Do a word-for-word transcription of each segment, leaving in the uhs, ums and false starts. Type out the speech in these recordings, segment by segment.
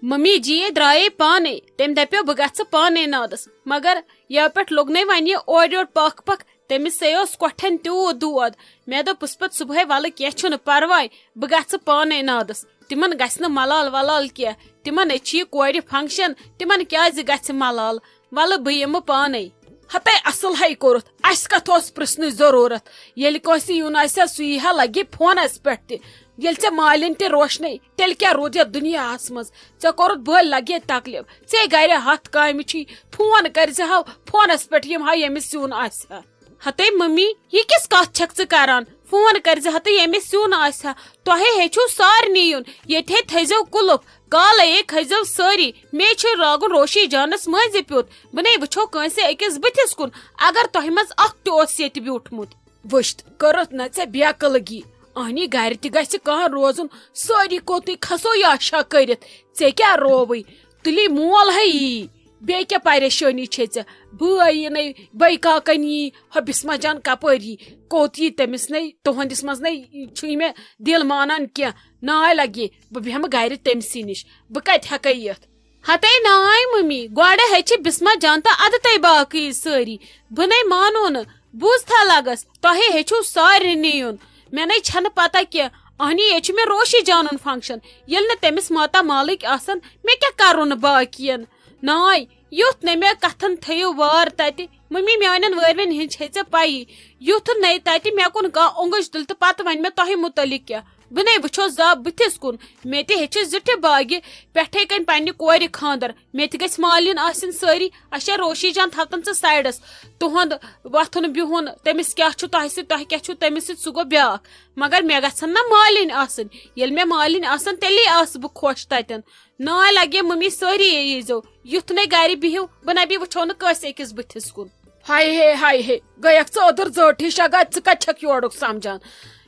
Mummy جی یے درٛایے پانے، تٔمۍ دپیو بہٕ گژھٕ پانے نادس، مگر یو پٮ۪ٹھ لوٚگ نے وۄنۍ یہِ اورٕ یورٕ پکھ پکھ، تٔمِس سے اوس کۄٹھٮ۪ن تیوٗت دود۔ مےٚ دوٚپُس پتہٕ صبحٲے، ولہٕ کینٛہہ چھُنہٕ پرواے، بہٕ گژھٕ پانے نادس، تِمن گژھِ نہٕ ملال ولال کینٛہہ، تِمن چھِ یہِ کورِ فنکشن، تِمن کیازِ گژھِ ملال؟ ولہٕ بہٕ یِمہٕ پانے۔ ہتے اصل ہے کوٚرُتھ، اسہِ کتھ اوس پرژھنٕچ ضروٗرت؟ ییٚلہِ کٲنٛسہِ یُن آسہِ ہا، سُہ یی ہا لگہِ فونس پٮ۪ٹھ تہِ۔ ییٚلہِ ژےٚ مالِنۍ تہِ روشنے، تیٚلہِ کیٛاہ روٗد یتھ دُنیاہس منٛز؟ ژےٚ کوٚرُتھ بٔلۍ لگے تکلیف، ژے گرِ ہتھ کامہِ چھی، فون کٔرۍ زِ ہا، فونس پٮ۪ٹھ یِم ہا ییٚمِس یُن آسہِ ہا۔ ہتے ممی، یہِ کِس کتھ چھکھ ژٕ کران؟ فون کٔرۍ زِ ہا تہٕ ییٚمِس یُن آسہِ ہا۔ تۄہے ہیٚچھِو سارنٕے یُن، ییٚتہِ ہے تھٲیزیو کُلُف، کالے کھٔسۍزیو سٲری۔ مے چھُ لاگُن روشی جانس مٔنٛزِ پیوٚت، بہٕ نے وٕچھو کٲنٛسہِ أکِس بٕتھِس کُن، اگر تۄہہِ منٛز اکھ تہِ اوس ییٚتہِ بیوٗٹھمُت۔ وٕچھتھ کٔرٕتھ نہ ژےٚ بے عقلگی۔ اہنی گرِ تہِ گژھِ کانٛہہ روزُن، سٲری کوٚتُے کھسو یا شا کٔرِتھ۔ ژےٚ کیٛاہ رووٕے؟ تُلی مول ہے یی، بیٚیہِ کیٛاہ پریشٲنی چھے ژےٚ؟ بٲے یی نے، بٲے کاکن یی، ہۄ بسمہ جان کپٲرۍ یی؟ کوٚت یی؟ تٔمِس نے، تُہنٛدِس منٛز نے چھُے مےٚ دِل مانان کینٛہہ۔ ناے لگہِ، بہٕ بیٚہمہٕ گرِ تٔمۍ سٕے نِش، بہٕ کتہِ ہٮ۪کے یِتھ؟ ہتے ناے ممی، گۄڈٕ ہیٚچھِ بسمہ جان تہٕ ادٕ تۄہہِ باقٕے سٲری۔ بہٕ نے مانو نہٕ، بوٗزتھا لگس، تۄہے ہیٚچھِو سارنٕے یُن۔ مےٚ نے چھنہٕ پتہ کینٛہہ، اہنی ییٚتہِ چھُ مےٚ روشی جانُن فنکشن۔ ییٚلہِ نہٕ تٔمِس ماتا مالٕکۍ آسن، مےٚ کیٛاہ کرُن باقین؟ ناے، یُتھ نے مےٚ کتھن تھٲیِو وار تتہِ۔ ممی، میانٮ۪ن وٲرۍوٮ۪ن ہٕنٛز چھے ژےٚ پیی، یُتھ نے تتہِ مےٚ کُن کانٛہہ اوٚنٛگٕج تُلہِ تہٕ پتہٕ ونہِ مےٚ تۄہہِ مُتعلق کینٛہہ۔ بہٕ نے وٕچھو زا بٕتھِس کُن۔ مےٚ تہِ ہیٚچھِ زِٹھِ باگہِ پٮ۪ٹھے کنۍ پننہِ کورِ خاندر۔ مےٚ تہِ گژھِ مالِن آسٕنۍ سٲری۔ اچھا، روشی جان تھاوتن ژٕ سایڈس۔ تُہُنٛد وۄتھُن بِہُن، تٔمِس کیٛاہ چھُ تۄہہِ سۭتۍ، تۄہہِ کیٛاہ چھُو تٔمِس سۭتۍ، سُہ گوٚو بیٛاکھ۔ مگر مےٚ گژھن نا مالِنۍ آسٕنۍ۔ ییٚلہِ مےٚ مالِنۍ آسن، تیٚلی آسہٕ بہٕ خۄش تتٮ۪ن۔ ناے لگے ممی، سٲری ییٖزیو۔ یُتھ نے گرِ بِہِو، بہٕ نبی وٕچھو نہٕ کٲنٛسہِ أکِس بٕتھِس کُن۔ ہاے ہے، ہاے ہے، گٔیکھ ژٕ أدٕر زٔٹ ہِش، اگہ ژٕ کتہِ چھکھ یورُک سمجھان؟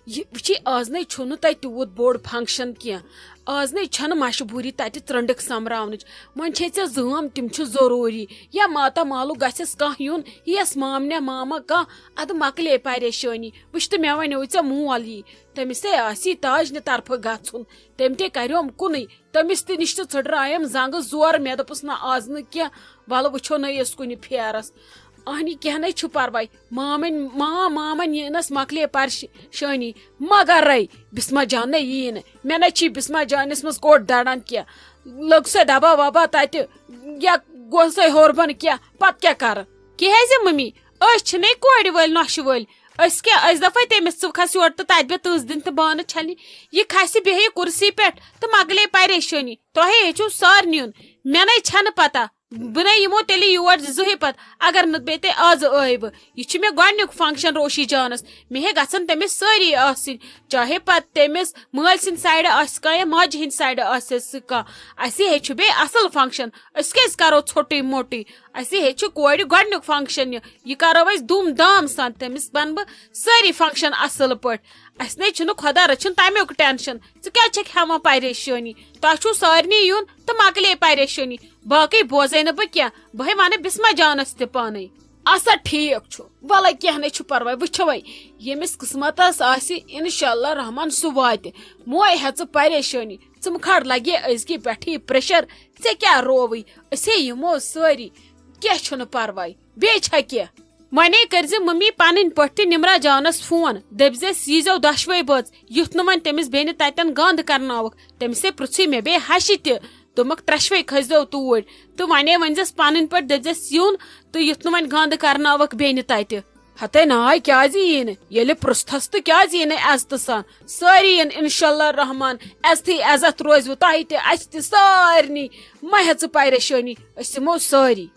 یہِ وٕچھی، آز نے چھُنہٕ تتہِ تیوٗت بوٚڑ فنکشن کینٛہہ۔ آز نے چھنہٕ مجبوٗری تتہِ ترنڈک سمراونٕچ۔ وۄنۍ چھے ژےٚ زٲم، تِم چھِ ضروٗری۔ یا ماتا مالُک گژھٮ۪س کانٛہہ یُن، یِیَس مامنہ ماما کانٛہہ، ادٕ مۄکلے پریشٲنی۔ وٕچھ تہٕ، مےٚ ونیو ژےٚ مول یی، تٔمِس تے آسی تاج نہِ طرفہٕ گژھُن، تٔمۍ تے کریوم کُنُے۔ تٔمِس تہِ نِش تہٕ ژھٕٹرایَم زنٛگہٕ زورٕ۔ مےٚ دوٚپُس، نہ، آز نہٕ کینٛہہ، وَلہٕ وٕچھو نٔیِس کُنہِ پھیرَس۔ اہنی، کینٛہہ نَے چھُ پَرواے، مامَنۍ، ما-، مامَن یِنَس مۄکلے پریشٲنی۔ مگرَے بسمہ جان نَے یی نہٕ۔ مےٚ نَے چھی بسمہ جانَس منٛز کوٚٹ دَران کینٛہہ۔ لٔگ سۄ دَبا وَبا تَتہِ، یا گوٚو سۄے ہیوٚر بۄن کینٛہہ، پَتہٕ کیٛاہ کَرٕ؟ کیٛازِ مٔمی؟ أسۍ چھِنے کورِ وٲلۍ، نۄشہِ وٲلۍ۔ أسۍ کیٛاہ، أسۍ دَپے تٔمِس، ژٕ کھس یورٕ تہٕ تَتہِ بیٚہہ تٕژھ دِنۍ تہٕ بانہٕ چھَلنہِ۔ یہِ کھسہِ بیٚہہِ کُرسی پٮ۪ٹھ تہٕ مۄکلے پریشٲنی۔ تۄہے ہیٚچھِو سارنٕے یُن۔ مےٚ نے چھَنہٕ پتہ۔ بہٕ نے یِمو تیٚلہِ یور زٕہٕے پتہٕ، اگر نہٕ بیٚیہِ تۄہہِ آزٕ ٲیوٕ۔ یہِ چھُ مےٚ گۄڈٕنیُک فنکشن روشی جانس۔ مےٚ ہے گژھن تٔمِس سٲری آسٕنۍ۔ چاہے پتہٕ تٔمِس مٲلۍ سٕنٛدِ سایڈٕ آسہِ کانٛہہ یا ماجہِ ہٕنٛدِ سایڈٕ آسٮ۪س کانٛہہ۔ اَسہِ ہے چھُ بیٚیہِ اَصٕل فنکشن۔ أسۍ کیٛازِ کرو ژھوٚٹُے موٚٹُے؟ اَسہِ ہے چھُ کورِ گۄڈٕنیُک فنکشن یہِ۔ یہِ کرو أسۍ دوٗم دام سان، تٔمِس وَنہٕ بہٕ سٲری فنکشن اَصٕل پٲٹھۍ۔ اَسہِ نے چھُنہٕ خۄدا رٔچھِن تَمیُک ٹینشن۔ ژٕ کیٛازِ چھَکھ ہٮ۪وان پریشٲنی؟ تۄہہِ چھُو سارنٕے یُن تہٕ مۄکلے پریشٲنی۔ باقٕے بوزے نہٕ بہٕ کینٛہہ۔ بہٕ ہے وَنہٕ بسمہ جانس تہِ پانے۔ اَسا ٹھیٖک چھُ، وَلَے کینٛہہ نے چھُ پرواے، وٕچھوے۔ ییٚمِس قٕسمتس آسہِ، انشاءاللہ رحمان، سُہ واتہِ۔ موے ہےٚ ژٕ پریشٲنی، ژٕ مہٕ کھار لگے أزکی پٮ۪ٹھٕے پریشر۔ ژےٚ کیٛاہ رووٕے؟ أسۍ ہے یِمو سٲری، کینٛہہ چھُنہٕ پرواے۔ بیٚیہِ چھا کینٛہہ؟ وۄنے کٔرزِ ممی پنٕنۍ پٲٹھۍ تہِ نمرہ جانس فون، دٔپزٮ۪س، ییٖزیو دۄشوے بٲژ، یُتھ نہٕ وۄنۍ تٔمِس بیٚنہِ تتٮ۪ن گنٛد کرناوکھ۔ تٔمِس ہے پرژھُے مےٚ بیٚیہِ ہشہِ تہِ، دوٚپمکھ، ترٛٮ۪شوے کھٔسۍزیو توٗرۍ۔ تہٕ وۄنے ؤنزٮ۪س پنٕنۍ پٲٹھۍ، دٔپزٮ۪س یُن، تہٕ یُتھ نہٕ وۄنۍ گنٛد کرناوکھ بیٚنہِ تتہِ۔ ہتے ناے، کیازِ یی نہٕ؟ ییٚلہِ پرژھتس تہٕ کیازِ یی نہٕ عزتہٕ سان؟ سٲری یِن انشاءاللہ رحمان، عزتھٕے عزت روزوٕ تۄہہِ تہِ، اسہِ تہِ، سارنٕے۔ مہ ہےٚ ژٕ پریشٲنی، أسۍ یِمو سٲری۔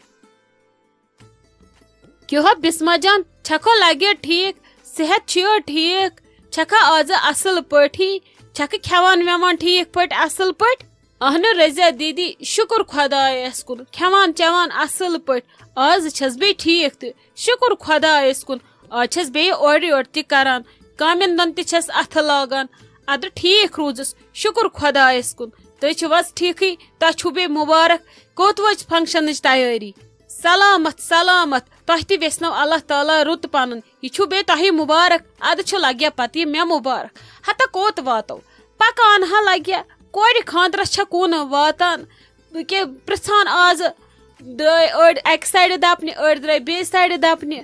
کیٛاہ ہو بسمہ جان، چھکھو لگہِ ٹھیٖک؟ صحت چھُیو ٹھیٖک؟ چھکھا آزٕ اصل پٲٹھی؟ چھکھٕ کھٮ۪وان وٮ۪وان ٹھیٖک پٲٹھۍ، اصل پٲٹھۍ؟ اہنُ رضیہ دیدی، شُکُر خۄدایس کُن، کھٮ۪وان چٮ۪وان اصل پٲٹھۍ۔ آز چھس بیٚیہِ ٹھیٖک تہِ، شُکُر خۄدایس کُن۔ آز چھس بیٚیہِ اورٕ یورٕ تہِ کران، کامٮ۪ن دۄن تہِ چھس اتھٕ لاگان۔ ادٕ ٹھیٖک روٗزٕس، شُکُر خۄدایس کُن۔ تُہۍ چھِو حظ ٹھیٖکھٕے؟ تۄہہِ چھُو بیٚیہِ مُبارک، کوٚت وٲژ فنکشنٕچ تیٲری؟ سلامت سلامت، تۄہہِ تہِ ویژھنو اللہ تعالیٰ رُت پنُن۔ یہِ چھُو بیٚیہِ تۄہہِ مُبارک، ادٕ چھُ لگیا پتہٕ یہِ مےٚ مُبارک۔ ہتا کوٚت واتو؟ پکان ہا لگیا، کورِ خاندرس چھا کُن واتان؟ کہِ پرژھان آز، درٛاے أڑۍ اکہِ سایڈٕ دپنہِ، أڑۍ درٛاے بیٚیہِ سایڈٕ دپنہِ۔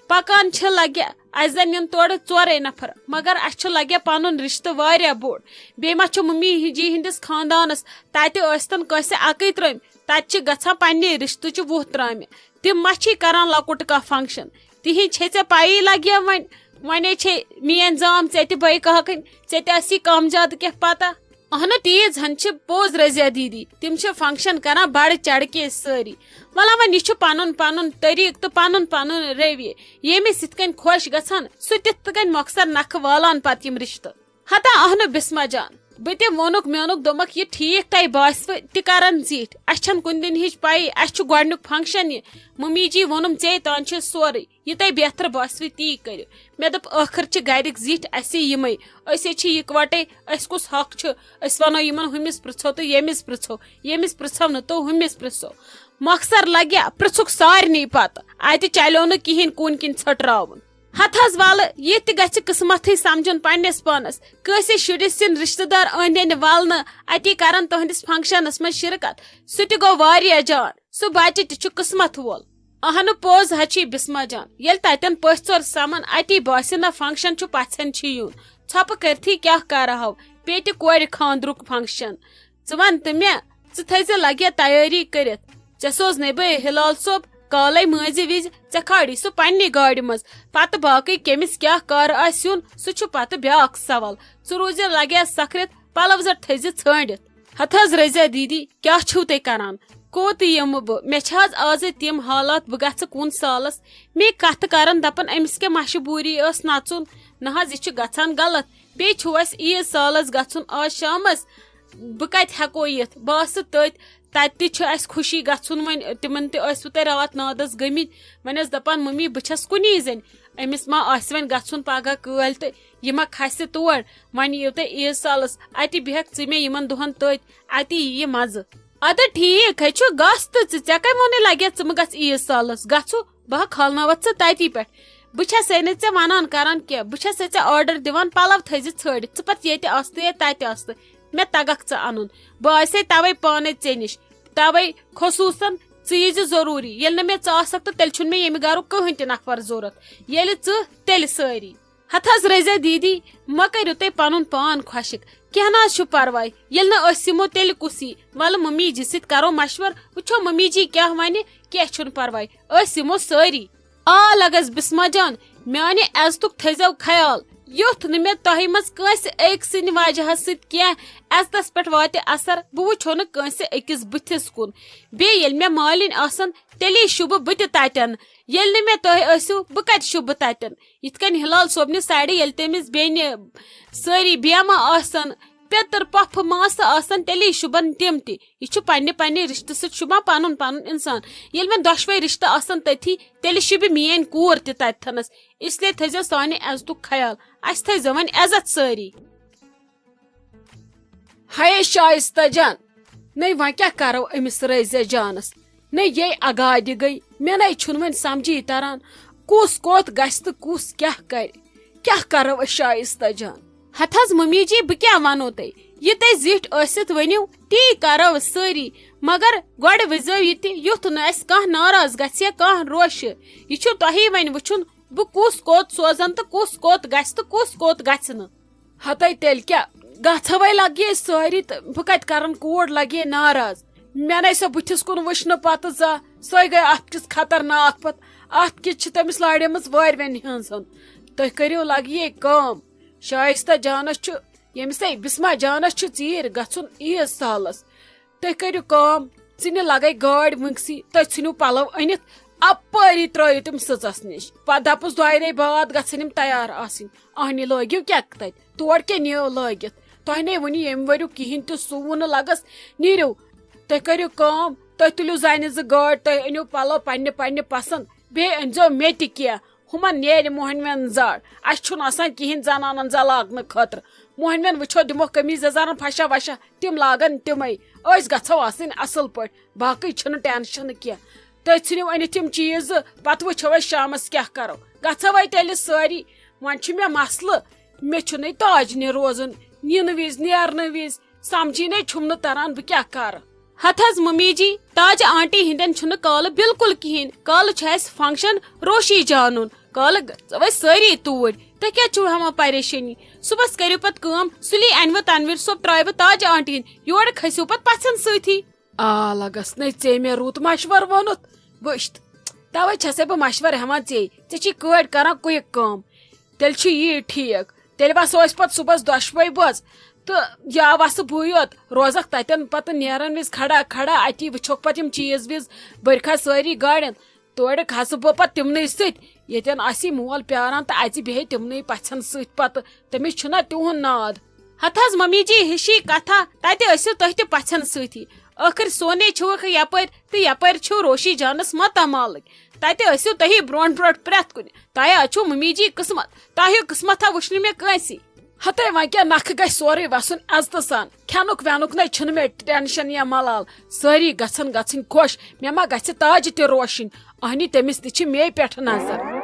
پکان چھِ لگہِ اسہِ زن یِن تورٕ ژورے نفر، مگر اسہِ چھُ لگہِ پنُن رشتہٕ واریاہ بوٚڑ۔ بیٚیہِ ما چھُ ممی جی ہٕنٛدِس خاندانس تتہِ ٲسۍتن کٲنٛسہِ اکٕے ترٲمۍ، تتہِ چھِ گژھان پننہِ رشتہٕ چہِ وُہ ترامہِ۔ تِم ما چھِ کران لۄکُٹ کانٛہہ فنکشن؟ تِہنٛز چھے ژےٚ پیی لگہِ وۄنۍ۔ وۄنۍ چھے میٲنۍ زام ژےٚ تہِ بٲے کاکٕنۍ، ژےٚ تہِ آسی کم زیادٕ کینٛہہ پتہ۔ اہنُ، تیٖژ ہن چھِ پوٚز رضیہ دیدی، تِم چھِ فنکشن کران بڑٕ چڑکے سٲری۔ ولا وۄنۍ یہِ چھُ پنُن پنُن طریٖقہٕ تہٕ پنُن پنُن رویہِ، ییٚمِس یِتھ کٔنۍ خۄش گژھان سُہ تِتھ کٔنۍ مۄخصر نکھٕ والان پتہٕ یِم رشتہٕ۔ ہتا اہنُ بسمہ جان، بہٕ تہِ ووٚنُکھ، میونُکھ دوٚپمکھ، یہِ ٹھیٖک تۄہہِ باسوٕ تہِ کرن زِٹھۍ، اسہِ چھنہٕ کُنہِ دِنہٕ ہِچ پیی، اسہِ چھُ گۄڈنیُک فنکشن یہِ، ممی جی ووٚنُم ژے تام چھُ سورُے۔ یہِ تۄہہِ بہتر باسوٕ تی کٔرِو۔ مےٚ دوٚپ، ٲخٕر چھِ گرِکۍ زِٹھۍ اَسہِ یِمے، أسۍ ہے چھِ یِکوَٹَے، اَسہِ کُس حق چھُ أسۍ وَنو یِمن ہُمِس پرٛژھو تہٕ ییٚمِس پرٛژھو، ییٚمِس پرٛژھو نہٕ تو ہُمِس پرٛژھو۔ مۄخصر لگیا پرٛژھُکھ سارنٕے پتہٕ، اَتہِ چلیو نہٕ کِہیٖنۍ کوٗنہٕ کِنۍ ژھٔٹراوُن۔ ہتہٕ حظ ولہٕ، یہِ تہِ گژھِ قٕسمتھٕے سمجھُن پننِس پانس۔ کٲنٛسہِ شُرِس یِن رشتہٕ دار أنٛدۍ أنٛدۍ ولنہٕ، اَتی کرن تُہنٛدِس فنکشنس منٛز شرکت، سُہ تہِ گوٚو واریاہ جان۔ سُہ بچہِ تہِ چھُ قٕسمت وول۔ اہنُ پوٚز ہا چھے بسمہ جان، ییٚلہِ تتٮ۪ن پٔژھۍ ژور سمن اتی باسہِ نہ فنکشن چھُ پژھٮ۪ن چھُ یُن، ژھۄپہٕ کٔرتھٕے کیاہ کرٕ ہاو، پیٹہِ کورِ خاندرُک فنکشن۔ ژٕ ون تہٕ مےٚ، ژٕ تھٲیزِ لگے تیٲری کٔرِتھ۔ ژےٚ سوزنے بہٕ ہلال صٲب کالے مٲنزِ وِزِ، ژےٚ کھاڑی سُہ پننہِ گاڑِ منٛز۔ پتہٕ باقٕے کٔمِس کیاہ کارٕ آسہِ یُن، سُہ چھُ پتہٕ بیاکھ سوال۔ ژٕ روٗزِ لگے سکھرِتھ، پلو زر تھٲیزِ ژھٲنڈِتھ۔ ہتہٕ حظ رضیہ دیدی، کیٛاہ چھِو تُہۍ کران؟ کوٚت یِمہٕ بہٕ؟ مےٚ چھِ حظ آزے تِم حالات، بہٕ گژھٕ کُن سالس۔ مے کتھٕ کران دپان، أمِس کیٛاہ مجبوٗری ٲس نژُن؟ نہ حظ، یہِ چھُ گژھان غلط۔ بیٚیہِ چھُ اَسہِ عیٖد سالس گژھُن آز شامس۔ بہٕ کتہِ ہٮ۪کو یِتھ؟ بہٕ ٲسٕس تٔتۍ، تتہِ تہِ چھُ اَسہِ خوشی گژھُن۔ وۄنۍ تِمن تہِ ٲسوٕ تۄہہِ راتھ نادس گٔمٕتۍ۔ وۄنۍ ٲس دپان، ممی، بہٕ چھس کُنی زٔنۍ، أمِس ما آسہِ وۄنۍ گژھُن پگاہ کٲلۍ تہٕ یہِ ما کھسہِ تور؟ وۄنۍ یِیِو تُہۍ عیٖد سالس، اَتہِ بیٚہکھ ژٕ مےٚ یِمن دۄہن تٔتۍ، اَتی یِیہِ مزٕ۔ اَدٕ ٹھیٖک ہے چھُ، گژھ تہٕ ژٕ، ژےٚ کَمہِ ووٚنُے لگے ژٕ مہٕ گژھ عیٖد سالس؟ گژھُ، بہٕ ہا کھالناوتھ ژٕ تَتی پٮ۪ٹھ۔ بہٕ چھَسے نہٕ ژےٚ وَنان کران کینٛہہ، بہٕ چھَسے ژےٚ آرڈر دِوان پَلو تھٲیزِ ژھٲڑِتھ، ژٕ پَتہٕ ییٚتہِ آستہٕ یا تَتہِ آستہٕ، مےٚ تَگکھ ژٕ اَنُن۔ بہٕ آسے تَوَے پانَے ژےٚ نِش، تَوَے خصوٗصن ژٕ ییٖزِ ضروٗری۔ ییٚلہِ نہٕ مےٚ ژٕ آسکھ تہٕ تیٚلہِ چھُنہٕ مےٚ ییٚمہِ گرُک کٕہٕنۍ تہِ نفر ضوٚرَتھ۔ ییٚلہِ ژٕ، تیٚلہِ سٲری۔ ہتہٕ حظ رضیہ دیدی، مہ کٔرِو تُہۍ پنُن پان خۄشِک۔ کینٛہہ نہ حظ چھُ پرواے، ییٚلہِ نہٕ أسۍ یِمو تیٚلہِ کُس یی؟ ولہٕ ممی جی سۭتۍ کرو مشور، وٕچھو ممی جی کیٛاہ ونہِ۔ کینٛہہ چھُنہٕ پرواے، أسۍ یِمو سٲری۔ آ لگس بسمہ جان، میانہِ عزتُک تھٲیزیو خیال، یُتھ نہٕ مےٚ تۄہہِ منٛز کٲنٛسہِ أکۍ سٕنٛدِ وجہہ سۭتۍ کینٛہہ عزتس پٮ۪ٹھ واتہِ اثر۔ بہٕ وٕچھو نہٕ کٲنٛسہِ أکِس بٕتھِس کُن۔ بیٚیہِ ییٚلہِ مےٚ مالِنۍ آسن، تیٚلی شوٗبہٕ بہٕ تہِ تتٮ۪ن۔ ییٚلہِ نہٕ مےٚ تُہۍ ٲسِو، بہٕ کتہِ شوٗبہٕ تتٮ۪ن؟ یِتھ کٔنۍ ہلال صٲبنہِ سایڈٕ ییٚلہِ تٔمِس بیٚنہِ سٲری بیمہٕ آسن، پیٚتٕر پۄپھٕ ماسہٕ آسن، تیٚلے شوٗبن تِم تہِ۔ یہِ چھُ پننہِ پننہِ رشتہٕ سۭتۍ شوٗبان پنُن پنُن انسان۔ ییٚلہِ وۄنۍ دۄشوے رشتہٕ آسن تٔتھی، تیٚلہِ شوٗبہِ میٲنۍ کوٗر تہِ تتہِ تھنس۔ اس لیے تھٲیزیو سانہِ عزتُک خیال، اسہِ تھٲیزیو وۄنۍ عزت سٲری۔ ہے شائستہ جان، نے وۄنۍ کیٛاہ کرو أمِس رضیہ جانس؟ نے یے اگادِ گٔے، مےٚ نے چھُنہٕ وۄنۍ سمجھی تران، کُس کوٚت گژھِ تہٕ کُس کیٛاہ کرِ۔ کیٛاہ کرو أسۍ شائستہ جان؟ ہتہٕ حظ ممی جی، بہٕ کیٛاہ ونو تۄہہِ؟ یہِ تُہۍ زِٹھۍ ٲسِتھ ؤنِو، تی کرو أسۍ سٲری۔ مگر گۄڈٕ وٕچھزیو یہِ تہِ، یُتھ نہٕ اَسہِ کانٛہہ ناراض گژھِ یا کانٛہہ روشہِ۔ یہِ چھُ تۄہی وۄنۍ وٕچھُن، بہٕ کُس کوٚت سوزن تہٕ کُس کوٚت گژھِ تہٕ کُس کوٚت گژھِ نہٕ۔ ہتے تیٚلہِ کیٛاہ، گژھوے لگہِ سٲری تہٕ بہٕ کتہِ کرن کوٗر لگہِ ناراض۔ مےٚ نے سۄ بٕتھِس کُن وٕچھ نہٕ پتہٕ زانٛہہ، سۄے گٔے اتھ کِژھ خطرناک پتہٕ۔ اتھ کِژھ چھِ تٔمِس لاڑیمٕژ وٲرۍوٮ۪ن ہٕنٛز ہن۔ تُہۍ کٔرِو لگہِ یہِ کٲم، شائستہ جانس چھُ، ییٚمِس ہے بسمہ جانس چھُ ژیٖرۍ گژھُن عیٖد سالس۔ تُہۍ کٔرِو کٲم، ژٕ نہِ لگے گٲڑۍ وٕنکسٕے، تُہۍ ژھٕنِو پلو أنِتھ، اپٲری ترٲیِو تِم سٕژس نِش۔ پتہٕ دپُس دۄیہِ ریٚیہِ بعد گژھن یِم تیار آسٕنۍ۔ اہنہِ لٲگِو کیٛاہ تتہِ؟ تور کیٛاہ نِیو لٲگِتھ؟ تۄہہِ نے وُنہِ ییٚمہِ ؤریُک کِہیٖنۍ تہِ سُوُن نہٕ لگس۔ نیٖرِو، تُہۍ کٔرِو کٲم، تُہۍ تُلِو زنہِ زٕ گٲڑۍ، تُہۍ أنِو پلو پننہِ پننہِ پسند، بیٚیہِ أنۍزیو مےٚ تہِ کینٛہہ۔ ہُمن نیرِ مۄہنوٮ۪ن زاڑ۔ اسہِ چھُنہٕ آسان کِہیٖنۍ زنانن زلاگنہٕ خٲطرٕ۔ مۄہنوٮ۪ن وٕچھو، دِمو قمیٖض یزارن پھشا وشا، تِم لاگن تِمے۔ أسۍ گژھو آسٕنۍ اصل پٲٹھۍ، باقٕے چھُنہٕ ٹینشن کینٛہہ۔ تُہۍ ژھٕنِو أنِتھ یِم چیٖز، پتہٕ وٕچھو أسۍ شامس کیٛاہ کرو۔ گژھو وۄنۍ تیٚلہِ سٲری۔ وۄنۍ چھُ مےٚ مسلہٕ، مےٚ چھُنہٕ تاج نہِ روزُن، نِنہٕ وِزِ نیرنہٕ وِزِ سمجھی نے چھُم نہٕ تران بہٕ کیٛاہ کرٕ۔ ہتھ حظ ممی جی، تاج آنٹی ہندٮ۪ن چھُنہٕ کالہٕ بالکل کِہینۍ۔ کالہٕ چھُ اسہِ فنکشن روشی جانُن۔ کالہٕ گژھو أسۍ سٲری توٗرۍ۔ تُہۍ کیٛازِ چھِو ہٮ۪وان پریشٲنی؟ صُبحس کٔرِو پتہٕ کٲم، سُلی انوٕ تنویر صٲب ترٛاوِ تاج آنٹی ہِنٛدۍ، یورٕ کھٔسِو پتہٕ پژھٮ۪ن سۭتی۔ آ، لگس نے ژےٚ مےٚ رُت مشور ووٚنُتھ۔ وٕچھ، توے چھسے بہٕ مشور ہٮ۪وان ژےٚ۔ ژےٚ چھی کٲڑۍ کران quick کٲم۔ تیٚلہِ چھُ یی ٹھیٖک۔ تیٚلہِ وسو أسۍ پتہٕ صُبحس دۄشوے بٲژ۔ تہٕ یا وسہٕ بٕے یوت، روزکھ تتٮ۪ن پتہٕ نیرن وِزِ کھڑا کھڑا، اتی وٕچھوکھ پتہٕ یِم چیٖز ویٖز، بٔرکھا سٲری گاڑٮ۪ن۔ تورٕ کھسہٕ بہٕ پتہٕ تِمنٕے سۭتۍ، ییٚتٮ۪ن آسہِ یہِ مول پیاران تہٕ اژِ بیٚہہِ تِمنٕے پژھٮ۪ن سۭتۍ پتہٕ۔ تٔمِس چھُنہ تِہُنٛد ناد۔ ہتہٕ حظ ممی جی، ہِشی کتھا، تتہِ ٲسِو تُہۍ تہِ پژھٮ۪ن سۭتی۔ ٲخٕر سونے چھِوکھ یپٲرۍ تہٕ یپٲرۍ چھِو روشی جانس ماتامالٕکۍ۔ تتہِ ٲسِو تُہی برونٛٹھ برونٛٹھ پرٛٮ۪تھ کُنہِ۔ تۄہہِ آز چھُو ممی جی قٕسمت، تۄہہِ ہیوٗ قٕسمتھا وٕچھ نہٕ مےٚ کٲنٛسی۔ ہتے وۄنۍ کیٛاہ، نکھٕ گژھِ سورُے وسُن عزتہٕ سان۔ کھٮ۪نُک وٮ۪نُک نے چھُنہٕ مےٚ ٹینشن یا ملال۔ سٲری گژھن گژھٕنۍ خۄش۔ مےٚ ما گژھِ تاجہِ تہِ روشِنۍ۔ اہنہِ، تٔمِس تہِ چھِ مے پٮ۪ٹھ نظر۔